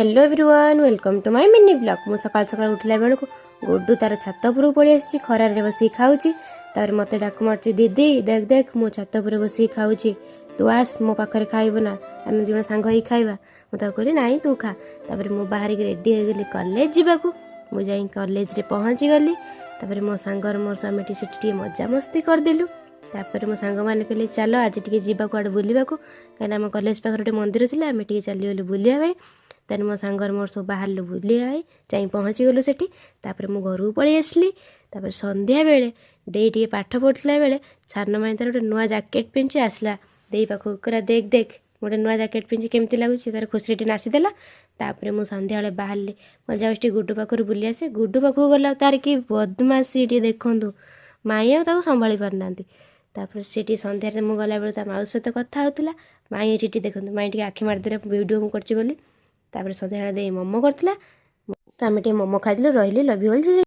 Hello everyone, welcome to my mini vlog. ମୁଁ ସକାଳୁ ସକାଳୁ ଉଠିଲା ବେଳକୁ ଗୁଡୁ ତାର ଛାତ ଉପରକୁ ପଳେଇ ଆସିଛି, ଖରାରେ ବସିକି ଖାଉଛି। ତାପରେ ମୋତେ ଡାକୁ ମାରୁଛି, "ଦିଦି, ଦେଖ ଦେଖ, ମୁଁ ଛାତ ଉପରେ ବସିକି ଖାଉଛି। ତୁ ଆସ, ମୋ ପାଖରେ ଖାଇବୁ ନା? ଆମେ ଦୁଇ ଜଣ ସାଙ୍ଗ ହେଇକି ଖାଇବା।" ମୁଁ ତାକୁ କହିଲି, "ନାଇଁ, ତୁ ଖା।" ତାପରେ ମୁଁ ବାହାରିକି ରେଡ଼ି ହେଇଗଲି କଲେଜ ଯିବାକୁ। ମୁଁ ଯାଇ କଲେଜରେ ପହଞ୍ଚିଗଲି। ତାପରେ ମୋ ସାଙ୍ଗର ମୋର ଆମେ ଟିକେ ସେଠି ଟିକେ ମଜାମସ୍ତି କରିଦେଲୁ। ତାପରେ ମୋ ସାଙ୍ଗମାନେ କହିଲେ, "ଚାଲ, ଆଜି ଟିକେ ଯିବା କୁଆଡ଼େ ବୁଲିବାକୁ।" କାହିଁକିନା ଆମ କଲେଜ ପାଖରେ ଗୋଟେ ମନ୍ଦିର ଥିଲା, ଆମେ ଟିକେ ଚାଲିଗଲୁ ବୁଲିବା ପାଇଁ। ତାପରେ ମୋ ସାଙ୍ଗର ମୋର ସବୁ ବାହାରିଲୁ ବୁଲିବା ପାଇଁ, ଯାଇ ପହଞ୍ଚିଗଲୁ ସେଠି। ତାପରେ ମୁଁ ଘରକୁ ପଳେଇ ଆସିଲି। ତାପରେ ସନ୍ଧ୍ୟାବେଳେ ଦେଇ ଟିକେ ପାଠ ପଢ଼ୁଥିଲା ବେଳେ ସାନ ମାଇଁ ତାର ଗୋଟେ ନୂଆ ଜ୍ୟାକେଟ୍ ପିନ୍ଧି ଆସିଲା ଦେଇ ପାଖକୁ। କହିଲା, "ଦେଖ ଦେଖ, ମୁଁ ଗୋଟେ ନୂଆ ଜ୍ୟାକେଟ୍ ପିନ୍ଧି, କେମିତି ଲାଗୁଛି?" ତାର ଖୁସିରେ ଟିକେ ନାଚିଦେଲା। ତାପରେ ମୁଁ ସନ୍ଧ୍ୟାବେଳେ ବାହାରିଲି। ମୁଁ ଯାଉଛି ଟିକେ ଗୁଡୁ ପାଖରୁ ବୁଲି ଆସେ। ଗୁଡୁ ପାଖକୁ ଗଲା, ତାର କି ବଦମାସି ଟିକେ ଦେଖନ୍ତୁ। ମାଇଁ ଆଉ ତାକୁ ସମ୍ଭାଳି ପାରୁନାହାନ୍ତି। ତାପରେ ସେ ଟିକେ ସନ୍ଧ୍ୟାରେ ମୁଁ ଗଲାବେଳେ ତା ମାଉସୀ ସହିତ କଥା ହେଉଥିଲା। ମାଇଁ ଏଠି ଟିକେ ଦେଖନ୍ତୁ, ମାଇଁ ଟିକେ ଆଖି ମାରିଦେଲେ ଭିଡ଼ିଓ ମୁଁ କରିଛି ବୋଲି। ତାପରେ ସନ୍ଧ୍ୟାବେଳେ ଦେଇ ମୋମୋ କରିଥିଲା, ତ ଆମେ ଟିକେ ମୋମୋ ଖାଇଥିଲୁ। ରହିଲି, ଲଭ୍ you all.